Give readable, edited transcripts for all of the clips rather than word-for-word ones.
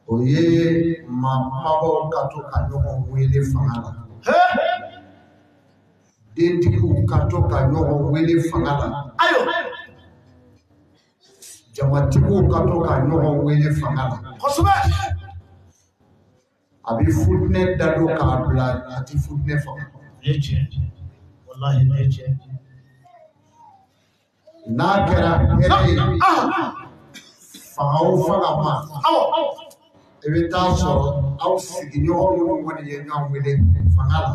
O ye maa kumabaw ka to ka ɲɔgɔn wele fanga la. Dentigiw ka to ka ɲɔgɔn wele fanga la. Jamatigiw ka to ka ɲɔgɔn wele fanga la. Kosɛbɛ. A bɛ futinɛ da don k'a bila, a tɛ futinɛ faga. Nin ye tiɲɛ. Walahi nin ye tiɲɛ. N'a kɛra hɛrɛ ye fanga o fanga ma, i bɛ taa sɔrɔ aw sigiɲɔgɔn minnu kɔni ye ɲɔgɔn wele fanga la,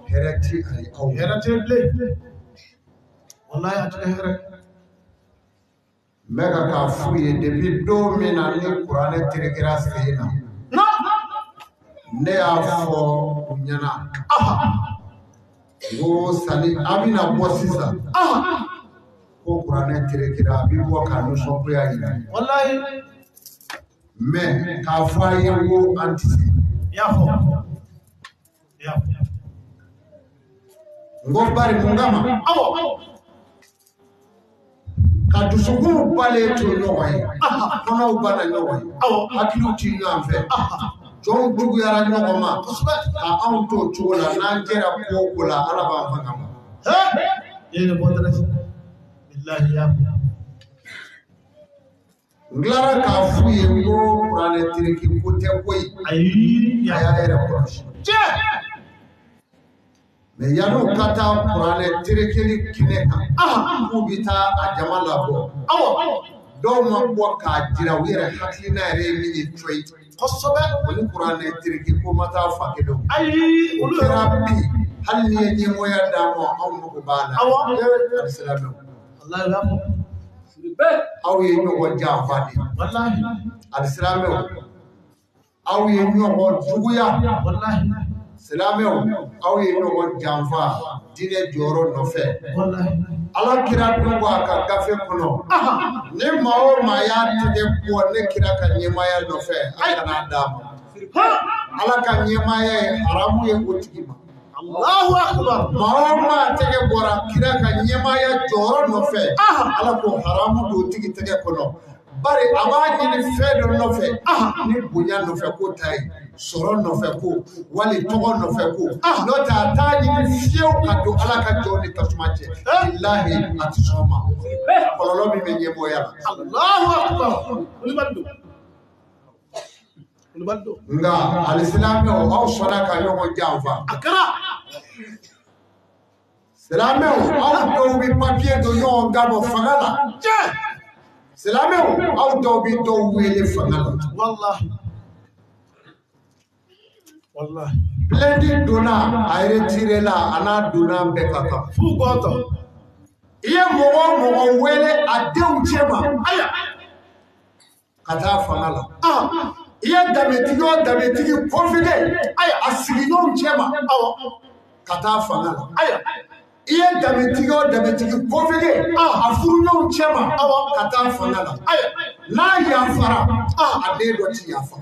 hɛrɛ ti a ye aw. Hɛrɛ tɛ bilen. Walahi a tɛ kɛ hɛrɛ. N bɛ ka k'a f'u ye depuis don min na ni kuranɛ terekera sen na, ne y'a fɔ u ɲɛna n ko sani a bɛna bɔ sisan, ko kuranɛ terekera a bɛ bɔ ka nisɔngoya yira. Walahi. Mais k'a fɔ a ye ko an tɛ se. I y'a fɔ. I y'a fɔ. N ko bari mun kama? Ka dusukunw balen to ɲɔgɔn ye, kɔnɔw banna ɲɔgɔn ye, hakiliw ti ɲɔgɔn fɛ, jɔnw juguyara ɲɔgɔn ma, ka anw to o cogo la, n'an jɛra ko o ko la, Ala b'an fanga ma. I ye bɔ dɛrɛ. Bilahi i y'a fɔ. N tilara k'a f'u ye n ko kuranɛ tereke ko tɛ koyi. Ayi. A y'a yɛrɛ kɔlɔsi. Mais yan'u ka taa kuranɛ terekeli kɛnɛ kan, k'u bɛ taa a jama labɔ. Dɔw ma bɔ k'a jira u yɛrɛ hakilina yɛrɛ ye min ye coyi. Kosɛbɛ. O ni kuranɛ tereke ko ma taa fan kelen. Ayi. O Olu kɛra bi, hali n'i ye ɲɛmɔgɔya d'a ma, anw mago b'a la. Alisilamɛw. Walahi i y'a fɔ. Aw ye ɲɔgɔn janfa de. Walahi. Alisilamɛw, aw ye ɲɔgɔn juguya. Walahi. Silamɛw, aw ye ɲɔgɔn janfa diinɛ jɔyɔrɔ nɔfɛ. Walahi. Ala kira dun ko a ka gafe kɔnɔ, ni maa o maa y'a tɛgɛ bɔ ne kira ka ɲɛmaaya nɔfɛ, a kana d'a ma. Ala ka ɲɛmaaya ye haramu ye o tigi ma. Allahu akbar. Maa o maa tɛgɛ bɔra kira ka ɲɛmaaya jɔyɔrɔ nɔfɛ, Ala ko haramu don o tigi tɛgɛ kɔnɔ. Bari a b'a ɲini fɛn dɔ nɔfɛ, ni bonya nɔfɛ ko ta ye, sɔrɔ nɔfɛ ko, wali tɔgɔ nɔfɛ ko, n'o tɛ a t'a ɲini fiyewu ka don Ala ka jɔnw ni tasuma cɛ. Bilahi a tɛ sɔn o ma. Kɔlɔlɔ min bɛ ɲɛmɔgɔya la. Allahu akbar. Kulubali don. Kulubali don. Nka alisilamɛw, aw sɔnna ka ɲɔgɔn janfa. A kɛra. Silamɛw, aw dɔw bɛ papiye don ɲɔgɔn kan bɔ fanga la. Silamɛw, aw dɔw bɛ dɔw wele fanga la. Walahi. Walahi. Plainte donna, a retiré la, a n'a donna bɛɛ ka kan. Fu gɔtɔ. I ye mɔgɔ o mɔgɔ wele a denw cɛ ma. Aya. Ka taa fanga la. I ye danbetigi o danbetigi convoqué, Aya. a sigiɲɔgɔnw cɛ ma. Ka taa fanga la. Aya. I ye danbetigi o danbetigi convoqué, a furuɲɔgɔnw cɛ ma. Ka taa fanga la. Aya. N'a yafara, a den dɔ ti yafa.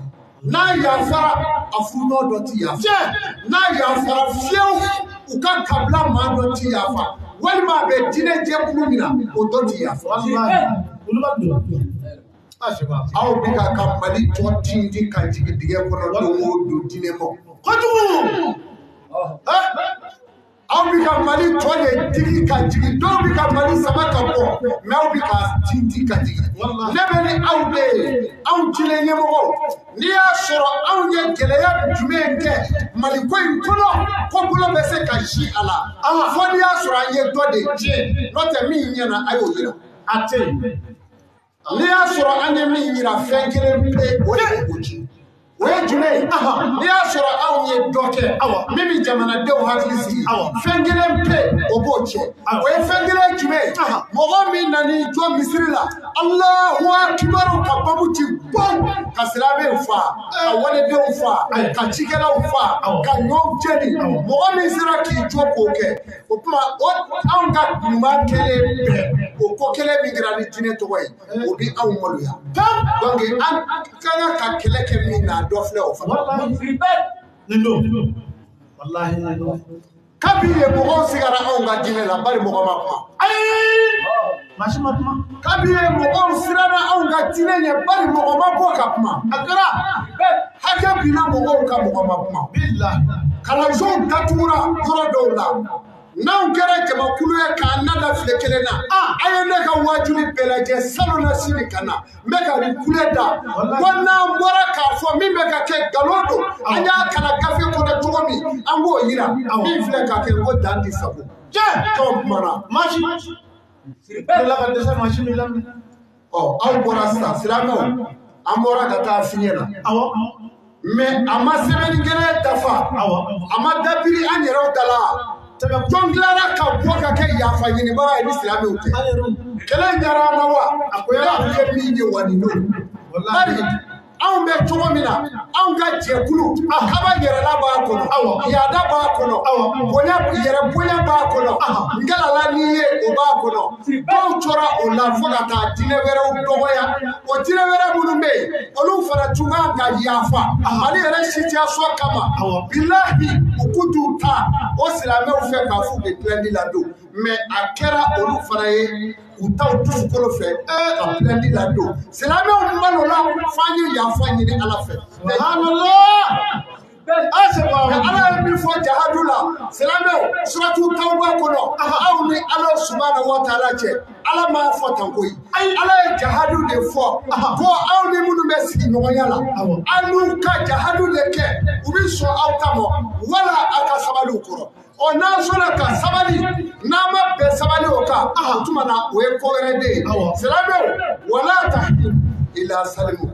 N'a yafara, a furuɲɔgɔn dɔ ti yafa. N'a yafara fiyewu, u ka kabila maa dɔ ti yafa. Walima a bɛ diinɛ jɛkulu min na, o dɔ ti yafa. Walahi. Kulubali don. Aw bɛ ka Mali tɔ tintin ka jigin dingɛ kɔnɔ don o don diinɛ ma. Kojugu. Aw bɛ ka Mali tɔ de digi ka jigin, dɔw bɛ ka Mali sama ka bɔ, mais aw bɛ ka tintin ka jigin. Ne bɛ ni aw de ye, anw diinɛ ɲɛmɔgɔw, n'i y'a sɔrɔ anw ye gɛlɛya jumɛn kɛ Mali ko in kɔnɔ, ko bolo bɛ se ka si a la. Fo n'i y'a sɔrɔ an ye dɔ de tiɲɛ, n'o tɛ min ɲɛna a y'o yira. A tɛ yen. N'i y'a sɔrɔ an ye min yira fɛn kelen pe, o de bɛ o ci. O ye jumɛn ye? N'i y'a sɔrɔ anw ye dɔ kɛ, min bɛ jamanadenw hakili sigi, fɛn kelen pe, o b'o tiɲɛ. O ye fɛn kelen jumɛn ye? Mɔgɔ min nan'i jɔ misiri la, Alahu akibaru, ka babu ci gbɔn, ka silamɛw fa, ka waledenw fa, ka cikɛlaw fa, ka ɲɔw jeni. Mɔgɔ min sera k'i jɔ k'o kɛ, o tuma o anw ka ɲuman kɛlen bɛɛ, o ko kelen min kɛra ni diinɛ tɔgɔ ye, o bɛ anw maloya. Donc an ka kan ka kɛlɛ kɛ min na, dɔ filɛ o fana. Walahi. Nin don. Walahi nin don. Kabi yen mɔgɔw sigara anw ka diinɛ la, bari mɔgɔ ma kuma. Ayi. Maa si ma kuma. Kabi ye mɔgɔw siranna anw ka diinɛ ɲɛ bari mɔgɔ ma bɔ ka kuma. A kɛra. Hakɛ binna mɔgɔw kan mɔgɔ ma kuma. Bilahi. Kalansow datugura yɔrɔ dɔw la. N'anw kɛra jamakulu ye k'an nada file kelen na. A ye ne ka waajuli bɛɛ lajɛ salon na sini ka na. N bɛ ka nin kule da. Ko n'an bɔra k'a fɔ min bɛ ka kɛ nkalon don. An y'a kalan gafe kɔnɔ cogo min an b'o yira. Min filɛ ka kɛ ko dan tɛ sago. Tiɲɛ. Tɔn kumana. Maa si. Ala ka dɛsɛ maa si m'i laminɛ. Ɔ aw bɔra sisan silamɛw an bɔra ka taa fiɲɛ na. Awɔ. Mais a ma sɛbɛnni kelen dafa. Awɔ. A ma dabiri an yɛrɛw da la. Jɔn tilara ka bɔ ka kɛ yafa ɲinibaga ye ni silamɛw tɛ. An yɛrɛw. Kɛlɛ in diyara an na wa? A ko yala. Ne ye min ye wa nin don. Walahi. Bari anw bɛ cogo min na anw ka jɛkulu kaba yɛrɛla b'a kɔnɔ. Awɔ. Yaada b'a kɔnɔ. Awɔ. Bonya yɛrɛ bonya b'a kɔnɔ. Ngalala n'i ye o b'a kɔnɔ. Dɔw cɔra o la fo ka taa diinɛ wɛrɛw dɔgɔya. O diinɛ wɛrɛ minnu bɛ yen olu fana tun kan ka yafa. Mali yɛrɛ situation kama. Awɔ. Bilahi u kun t'u ta o silamɛw fɛ k'a f'u bɛ plainte ladon. Mais a kɛra olu fana ye u t'aw dusukolo fɛ ka plainte ladon. Silamɛw malola f'an ye yafa ɲini Ala fɛ. Subhanallah. A c'est pas Mais Ala ye min fɔ jahadu la silamɛw suratu tawba kɔnɔ aw ni Ala subahana wa taala cɛ Ala m'a fɔ tan koyi. Ala ye jahadu de fɔ ko aw ni minnu bɛ sigiɲɔgɔnya la aw n'u ka jahadu de kɛ u bɛ sɔn aw ta ma wala aw ka sabali u kɔrɔ. Ɔ n'an sɔnna ka sabali n'an ma bɛn sabali o kan o tuma na o ye ko wɛrɛ de ye. Silamɛw wala tahinu ila salimu.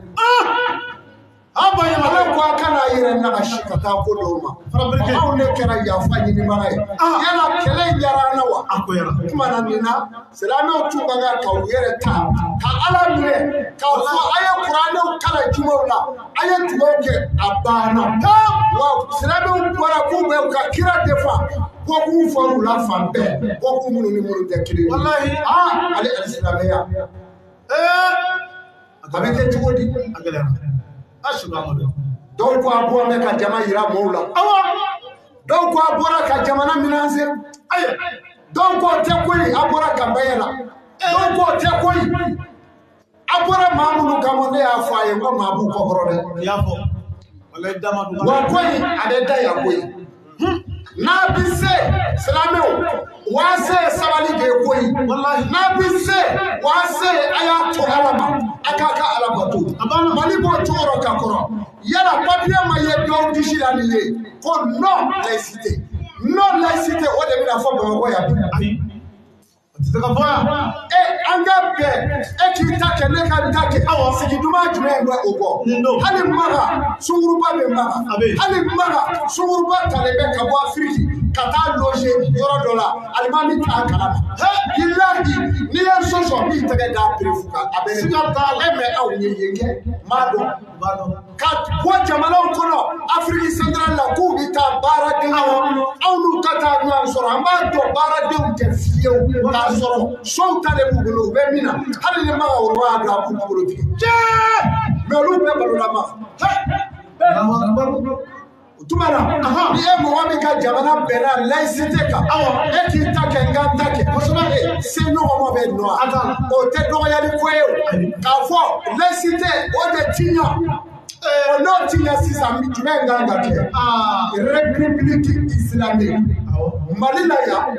An ba ɲama. Ala ko a kana yɛrɛ nagasi ka taa ko dɔw ma. Farabirike. Anw de kɛra yafa ɲinibaga ye. Yala kɛlɛ in diyara an na wa? A ko yala. O tuma na nin na silamɛw tun ka kan ka u yɛrɛ ta ka Ala minɛ k'a fɔ a ye kuranɛw kalan jumaw la a ye dugawu kɛ a banna. Wa silamɛw bɔra k'u bɛ u ka kira defa bɔkun fɔr'u la fan bɛɛ bɔkun minnu ni minnu tɛ kelen ye. Walahi. Aa ale alisilamɛya Ee. a bɛ kɛ cogo di? A gɛlɛyara. A subhanallah. Dɔw ko a bɔ bɛ ka jama yira mɔgɔw la. Awɔ. Dɔw ko a bɔra ka jamana menacer. Ayi. Dɔw ko o tɛ koyi a bɔra campagne la. Dɔw ko o tɛ koyi a bɔra maa minnu kama ne y'a fɔ a ye n ko maa b'u kɔkɔrɔ dɛ. I y'a fɔ. Walahi dama dun. Wa ko in a bɛ da yan koyi. N'a bɛ se silamɛw wa se sabali de ye koyi. Walahi. N'a bɛ se wa se a y'a to Ala ma a k'a ka Ala bato. A banna. Mali b'o cogo rɔ ka kɔrɔ. Yala papiye ma ye dɔw disi la nin ye ko non laïcité. Non laïcité o de bɛna fɔ Bamakɔ yan bi. Ayi. O tɛ se ka fɔ yan. E an ka bɛn e k'i ta kɛ ne ka n ta kɛ. Awɔ. Sigi duman jumɛn bɛ o bɔ? Nin don. Hali Maka sunguruba bɛ Maka. A bɛ yen. Hali Maka sunguruba talen bɛ ka bɔ Afiriki ka taa loger yɔrɔ dɔ la alimami t'a kalama. Bilahi n'i ye sɔsɔ n b'i tɛgɛ d'a perefu kan a bɛ ne. Siga t'a la. E mɛ aw ye yen kɛ n m'a dɔn. U b'a dɔn. Ka bɔ jamanaw kɔnɔ Afiriki centrale la k'u bɛ taa baaradenw anw n'u ka taa ɲɔgɔn sɔrɔ an b'a dɔn baaradenw tɛ fiyewu k'a sɔrɔ sow ta de b'u bolo u bɛ min na hali ni Maka woroba y'a dɔn a b'u bolo tigɛ. Mais olu bɛɛ balola Maka. Allahu akbar. O tuma na ni e mɔgɔ min ka jamana bɛnna laïcité kan e k'i ta kɛ n ka n ta kɛ kosɛbɛ se ɲɔgɔn ma bɛ nɔ A t'a la. o tɛ dɔgɔyali ko ye o k'a fɔ laïcité o de ti ɲa o n'o ti ɲa sisan jumɛn kan ka kɛ? Aa. République islamique Awɔ. Mali la yan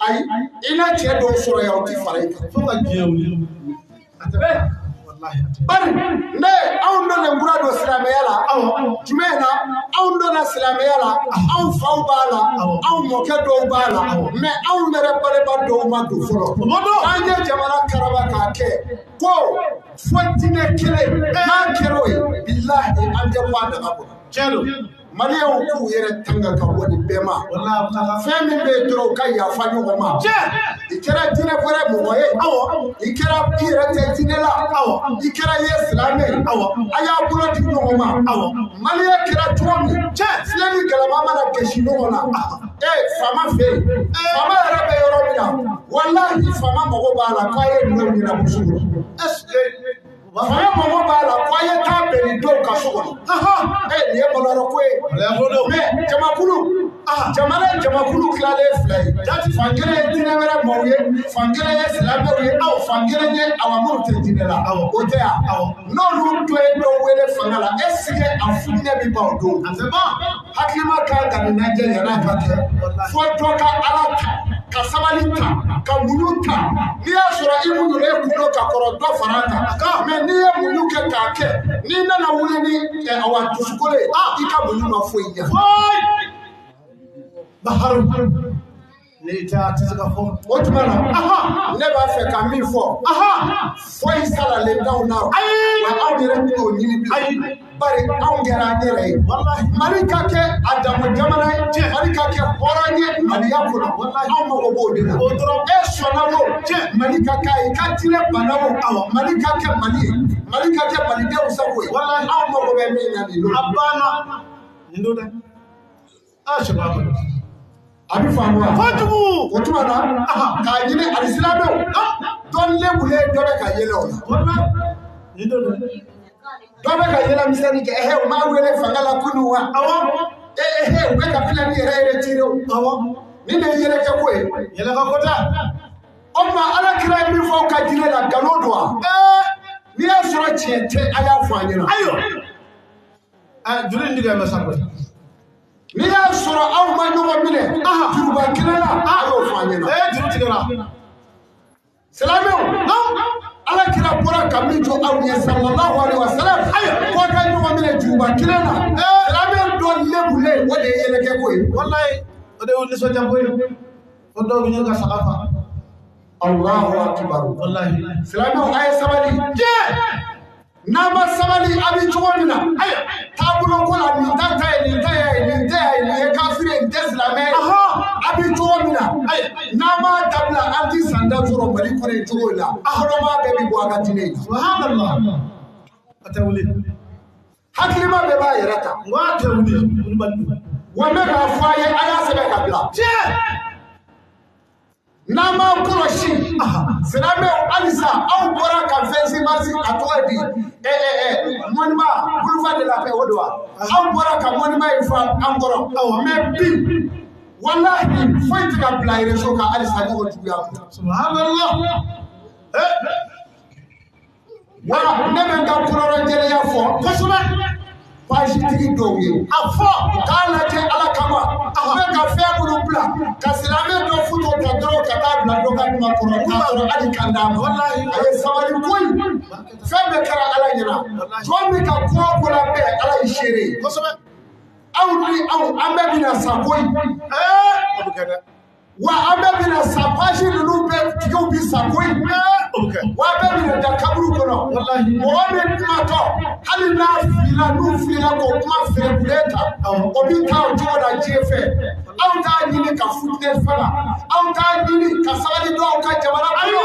ayi i na cɛ dɔw sɔrɔ yan o ti fara i kan. Fo ka diɲɛ wuli. A tɛ. Walahi a tɛ. Bari ne anw donnen kura don silamɛya la jumɛn na anw donna silamɛya la anw faw b'a la anw mɔkɛ dɔw b'a la mais anw yɛrɛ balima dɔw ma don fɔlɔ. O ma dɔn. An ye jamana karaba k'a kɛ ko fo diinɛ kelen n'a kɛra o ye bilahi an tɛ bɔ a daga kɔnɔ. Tiɲɛ don. Maliyɛnw k'u yɛrɛ tanga ka bɔ nin bɛɛ ma. Walahi a bɛ taa. Fɛn min bɛ yen dɔrɔn u ka yafa ɲɔgɔn ma. Tiɲɛ. I kɛra diinɛ wɛrɛ mɔgɔ ye. Awɔ. I kɛra i yɛrɛ tɛ diinɛ la. Awɔ. I kɛra i ye silamɛ ye. Awɔ. A y'a bolo di ɲɔgɔn ma. Awɔ. Maliyɛn kɛra cogo min. Tiɲɛ. Filɛ ni galama mana gosi ɲɔgɔn na. E faama fɛ yen. Faama yɛrɛ bɛ yɔrɔ min na. Walahi faama mago b'a la k'a ye ninnu ɲɛnabɔ so kɔnɔ. Est-ce que. Faama mago b'a la k'a ye taa bɛn ni dɔw ka so kɔnɔ. Nin ye maloyɔrɔ ko ye. Mais jamakulu, jamana ye jamakulu tilalen fila ye. Fan kelen ye diinɛ wɛrɛ maaw ye, fan kelen ye silamɛw ye, fan kelen ye awa minnu tɛ diinɛ la. O tɛ yan. N'olu dɔ ye dɔ wele fanga la, est ce que a futinɛ bɛ ban o don? Hakilima kan ka nin lajɛ yann'a ka kɛ. Fo dɔ ka Ala ta, ka sabali ta, ka muɲu ta. N'i y'a sɔrɔ i muɲunen kun don ka kɔrɔ, dɔ fara a kan. Mais n'i ye muɲu kɛ k'a kɛ, n'i nana wuli ni awa dusukolo ye, i ka muɲu ma foyi ɲɛ. Baharu, n'i tɛ a tɛ se ka fɔ. O tuma na, ne b'a fɛ ka min fɔ, foyi salalen t'anw na, wa anw yɛrɛ t'o ɲini bilen. Bari anw kɛra an yɛrɛ ye. Mali ka kɛ a dama jamana ye, Mali ka kɛ hɔrɔn ye Maliya kɔnɔ, anw mago b'o de la. E sɔnna o, Mali ka k'a ye, i ka diinɛ banna o, Mali ka kɛ Mali ye, Mali ka kɛ malidenw sago ye. Anw mago bɛ min na nin don. A banna nin don dɛ. A sɛba. A bɛ faamu wa? Kojugu. O tuma na, k'a ɲini alisilamɛw, dɔ lebulen dɔ bɛ ka yɛlɛ o la. Nin don dɛ. Dɔ bɛ ka yɛlɛ misɛnnin kɛ, u m'a wele fanga la kunun wa? Awɔ. U bɛ ka filɛli yɛrɛ retiré o. Awɔ. Nin de ye yɛlɛkɛ ko ye. Yɛlɛka ko tɛ. O tuma Ala kira ye min fɔ aw ka diinɛ la, nkalon don wa? N'i y'a sɔrɔ tiɲɛ tɛ, a y'a fɔ an ɲɛna. Ayiwa. Juru in tigɛ bɛ sa koyi. N'i y'a sɔrɔ aw ma ɲɔgɔn minɛ juruba kelen la, a y'o fɔ an ɲɛna. Juru tigɛra. Silamɛw, Ala kira bɔra ka min jɔ aw ɲɛ sallallahu alaihi wa sallam, ko ka ɲɔgɔn minɛ juruba kelen na. Silamɛ dɔ lebulen, o de ye yɛlɛkɛ ko ye. Walayi, o de ye nisɔndiya ko ye. Fo dɔw bɛ ɲini ka saga fa. Allahu akbar. Walayi. Silamɛw, a ye sabali. N'a ma sabali, a bɛ cogo min na, taabolo ko la, nin ta ta ye, nin ta ye, nin tɛ ye, nin ye kafiri ye, nin tɛ silamɛ ye. A bɛ cogo min na, n'a ma dabila, an ti san tan sɔrɔ Mali kɔnɔ yen cogo in la. Kɔnɔma bɛɛ bɛ bɔ a ka diinɛ in na. Subhanallah. A tɛ wuli. Hakilima bɛɛ b'a yɛrɛ ta. N ko a tɛ wuli. Wulibali don. Wa n bɛ k'a fɔ a ye, a y'a sɛbɛn ka bila. N'an m'an kɔlɔsi, silamɛw, halisa aw bɔra ka 26 mars, a tɔgɔ ye di, monument boulevard de la paix, o don wa? Aw bɔra ka monument in fa an kɔrɔ, mais bi walahi foyi tɛ ka bila réseau kan halisa ɲɔgɔn juguya kɔnɔ. Subhanallah. Wa ne bɛ n ka kɔnɔrɔjɛlenya fɔ Kosɛbɛ. Page tigi dɔw ye. A fɔ. K'a lajɛ Ala kama, a bɛ ka fɛn minnu bila, ka silamɛ dɔ foto ta dɔrɔn ka taa bila dɔ ka kuma kɔrɔ, k'a sɔrɔ hali kan d'a ma. Walahi. A ye sabali koyi. Fɛn bɛɛ kɛra Ala ɲɛna. Jɔn min ka ko o ko la bɛɛ, Ala y'i seere ye. Kosɛbɛ. Aw ni aw, an bɛɛ bɛna sa koyi. O bɛ kɛ dɛ. Wa an bɛɛ bɛna sa, page ninnu bɛɛ tigiw bɛ sa koyi. O bɛ kɛ. Wa bɛɛ bɛna da kaburu kɔnɔ. Walahi. Mɔgɔ min kumatɔ, hali n'a filila, n'u filila k'o kuma feerekulen ta, o bɛ taa o cogo la diɲɛ fɛ. Aw t'a ɲini ka futinɛ faga, aw t'a ɲini ka sabali don aw ka jamana kɔnɔ,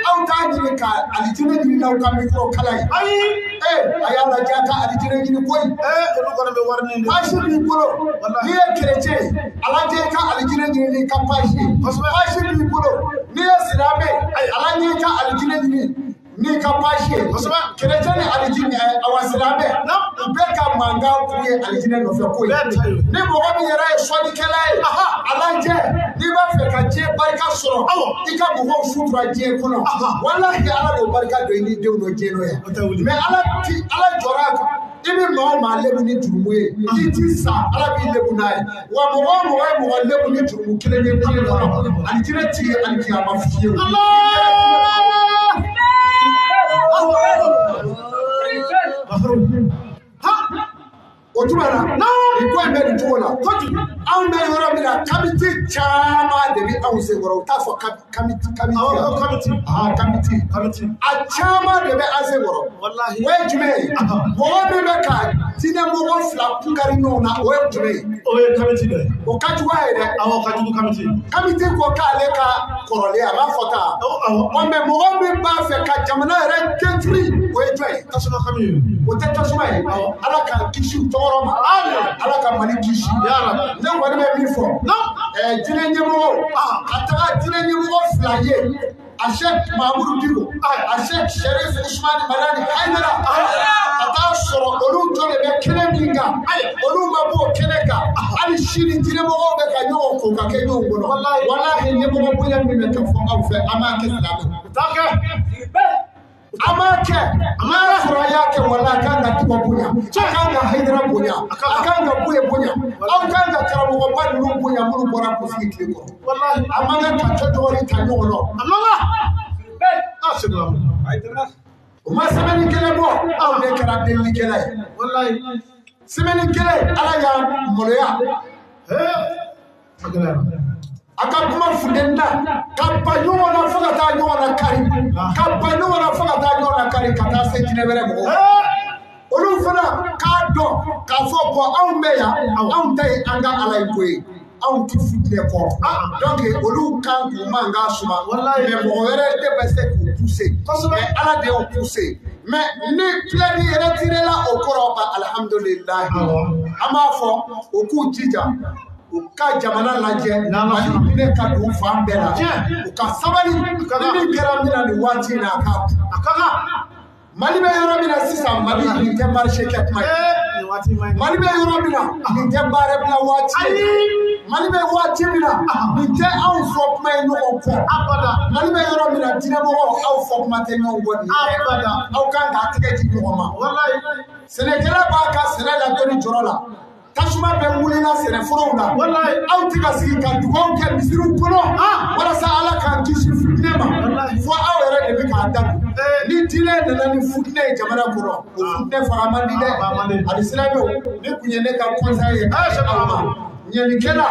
aw t'a ɲini ka alijinɛ ɲini n'aw ka mikoro kala ye. Ayi. A y'a lajɛ a ka alijinɛ ɲini koyi. Olu kɔni bɛ wari ɲini de. Page b'i bolo, n'i ye chrétien ye, a lajɛ i ka alijinɛ ɲini n'i ka page ye. Kosɛbɛ. Page b'i bolo, n'i ye silamɛ ye, a lajɛ i ka alijinɛ ɲini n'i ka page ye. Kosɛbɛ. Chrétien ni alijinɛ, awa silamɛ, u bɛɛ ka mankan kun ye alijinɛ nɔfɛ ko ye. Bɛɛ ta ye. Ni mɔgɔ min yɛrɛ ye sɔnnikɛla ye, a lajɛ n'i b'a fɛ ka diɲɛ barika sɔrɔ, i ka mɔgɔw sutura diɲɛ kɔnɔ. Walahi Ala b'o barika don i n'i denw nɔ diɲɛ nɔ yan. O tɛ wuli. Mais Ala ti Ala jɔra a kan. I bɛ maa o maa lebu ni jurumu ye, i ti sa, Ala b'i lebu n'a ye. Wa mɔgɔ o mɔgɔ ye mɔgɔ lebu ni jurumu kelen ye diɲɛ kɔnɔ, alijinɛ t'i ye alikiyama fiyewu. Baharu. O tuma na, nin ko in bɛ nin cogo la. Anw bɛ yɔrɔ min na, kamiti caman de bɛ anw senkɔrɔ. U t'a fɔ kamiti, kamiti. Awɔ, kamiti. Kamiti. Kamiti. A caman de bɛ an senkɔrɔ. Walahi. O ye jumɛn ye? Mɔgɔ min bɛ ka diinɛ mɔgɔ fila kunkari ɲɔgɔn na, o ye jumɛn ye? O ye kamiti dɔ ye. O ka jugu a ye dɛ. Awɔ, ka jugu kamiti. Kamiti ko k'ale ka kɔrɔlen, a b'a fɔ tan. Awɔ, awɔ. Ɔ mais mɔgɔ min b'a fɛ ka jamana yɛrɛ détruire, o ye jɔn ye? Tasuma kami ye. O tɛ tasuma ye. Ala k'an kisi u tɔɔrɔ ma. Ala ka Mali kisi. Ya Rabbi. Ne kɔni bɛ min fɔ, diinɛ ɲɛmɔgɔw, ka taga diinɛ ɲɛmɔgɔ fila ye, a Cheikh Mahamudu Dicko, a Cheikh Cherif Ousmane Madani Haïdara, ka taa sɔrɔ olu jɔ de bɛ kɛnɛ min kan, sini diinɛmɔgɔw bɛ ka ɲɔgɔn ko ka kɛ ɲɔgɔn kɔnɔ. Walahi, ɲɛmɔgɔ bonya min bɛ ka fɔ aw fɛ, an b'a kɛ silamɛw. U t'a kɛ. An b'a kɛ, n'a y'a sɔrɔ a y'a kɛ, wala a kan ka Dicko bonya, a kan ka Hayidara bonya, a kan ka Buye bonya, aw kan ka karamɔgɔba ninnu bonya minnu bɔra k'u sigi tile kɔrɔ. Wallahi. A man kan ka kɛ dɔgɔnin ta ɲɔgɔn nɔ. A man kan. Ah, c'est grave. O ma semaine kelen bɔ, aw de kɛra delilikɛla ye. Wallahi. Semaine kelen, Ala y'a maloya. Eh. A gɛlɛyara. A ka kuma funteni na ka ba ɲɔgɔn na fo ka taa ɲɔgɔn na kari, ka ba ɲɔgɔn na fo ka taa ɲɔgɔn na kari, ka taa se jinɛ wɛrɛ mɔgɔw ma. Olu fana k'a dɔn k'a fɔ bɔn, anw bɛ yan, anw ta ye an ka Ala ye ko ye, anw ti futinɛ kɔ. Donc olu kan k'u mankan suma. Walayi. Mais mɔgɔ wɛrɛ de bɛ se k'u pousser. Mais Ala de y'u pousser. Mais ni plainte retiré la, o kɔrɔ ba alhamdulilayi. An b'a fɔ u k'u jija, u ka jamana lajɛ. N'Ala Mali sɔnna. hinɛ ka don fan bɛɛ la. Tiɲɛ. U ka sabali. Ka Ni kan. min kɛra min na nin waati in na, a k'a kun. A ka kan. Mali bɛ yɔrɔ min na sisan, Mali nin tɛ marché kɛ kuma ye. Eh, nin waati man ɲi. Mali bɛ yɔrɔ min na, nin tɛ baara bila waati ye. Ayi. Mali bɛ waati min na, nin tɛ anw fɔ kuma ye ɲɔgɔn kɔ. Abada. Mali bɛ yɔrɔ min na, diinɛmɔgɔw, aw fɔ kuma tɛ ɲɔgɔn kɔ nin ye. Abada. Aw kan k'a tɛgɛ di ɲɔgɔn ma. Wallahi. Sɛnɛkɛla b'a ka sɛnɛ la dɔnni jɔrɔ la, tasuma bɛ wulila sɛnɛforow la. Wallahi. Aw tɛ ka sigi ka dugawu kɛ misiriw kɔnɔ walasa Ala k'an kisi futinɛ ma. Wallahi. Fo aw yɛrɛ de bɛ k'a daminɛ. Eh. Ni diinɛ nana ni futinɛ ye jamana kɔnɔ, o futinɛ faga man di dɛ. Ah, faga man di. Ani silamɛw, ne kun ye ne ka conseil ye Ah, c'est aw ma. Ɲɛnikɛla,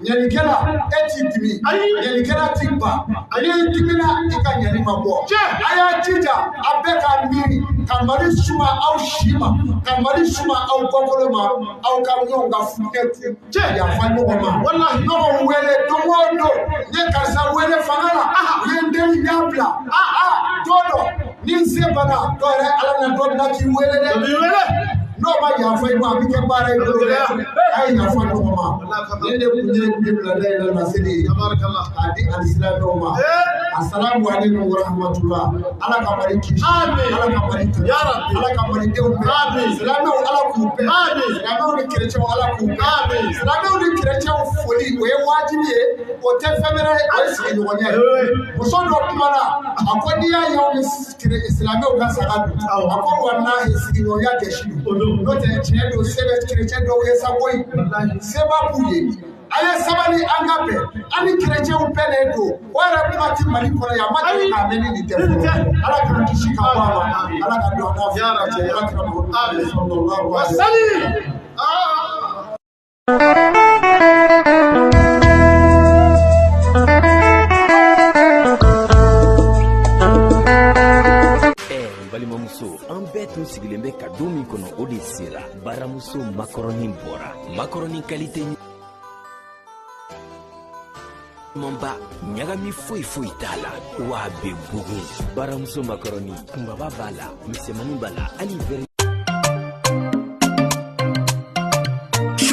ɲɛnikɛla, e t'i dimi. Ayi. Ɲɛnikɛla t'i ban. N'i dimina, i ka ɲɛni ma bɔ. Tiɲɛ. A y'a jija, a bɛɛ k'a miiri ka Mali suma aw si ma, ka Mali suma aw bɔkolo ma. Aw ka ɲɔgɔn ka futinɛ kun. Tiɲɛ. Yafa ɲɔgɔn ma. Wallahi. Ɲɔgɔn wele don o don, n ye karisa wele fanga la, u ye n deli, n y'a bila. Don dɔ ni n se banna, dɔ yɛrɛ, Ala na dɔ bila k'i wele dɛ. O b'i wele. N'o ma yafa i ma, a bɛ kɛ baara ye bolo dɛ. A ye yafa ɲɔgɔn ma. Nin de kun ye bi bilada in la laseli ye Tabarakallah. k'a di alisilamɛw ma. Eh. Asalamu aleykum wa rahmatulah. Ala ka Mali kisi. Amin. Ala ka Mali tanga. Ya Rabbi. Ala ka Malidenw bɛn. Amin. Silamɛw, Ala k'u bɛn. Amin. Silamɛw ni kerecɛnw, Ala k'u bɛn. Amin. Silamɛw ni kerecɛnw foli, o ye wajibi ye, o tɛ fɛn wɛrɛ ye, o ye sigiɲɔgɔnya ye. Oui. Muso dɔ kumana, a ko n'i y'a ye anw ni silamɛw ka saga dun, a ko walahi, sigiɲɔgɔnya gɛsi O don. don. N'o tɛ, tiɲɛ don, se bɛ kerecɛn dɔw ye sa koyi. Wallahi. Seba b'u ye. A ye sabali, an ka bɛn, an ni kerecɛnw bɛɛ de don. O yɛrɛ kuma ti Mali kɔnɔ yan, a ma deli k'a mɛn ni nin tɛ Nin tɛ. fɔlɔ. Ala k'an kisi ka bɔ a ma. Amin. Ala ka don an n'a Ya Rabbi. cɛ. Ala kira Muhammadu Amin. sallallahu alaihi wa sallam. Wasali. Ah. Ɛ n balimamuso, an bɛɛ tun sigilen bɛ ka don min kɔnɔ, o de sera. Baramuso makɔrɔni bɔra, makɔrɔni qualité ɲumanba, ɲagami foyi foyi t'a la, wa a bɛ bugun. Baramuso makɔrɔni, kunbaba b'a la, misɛmani b'a la, hali verre.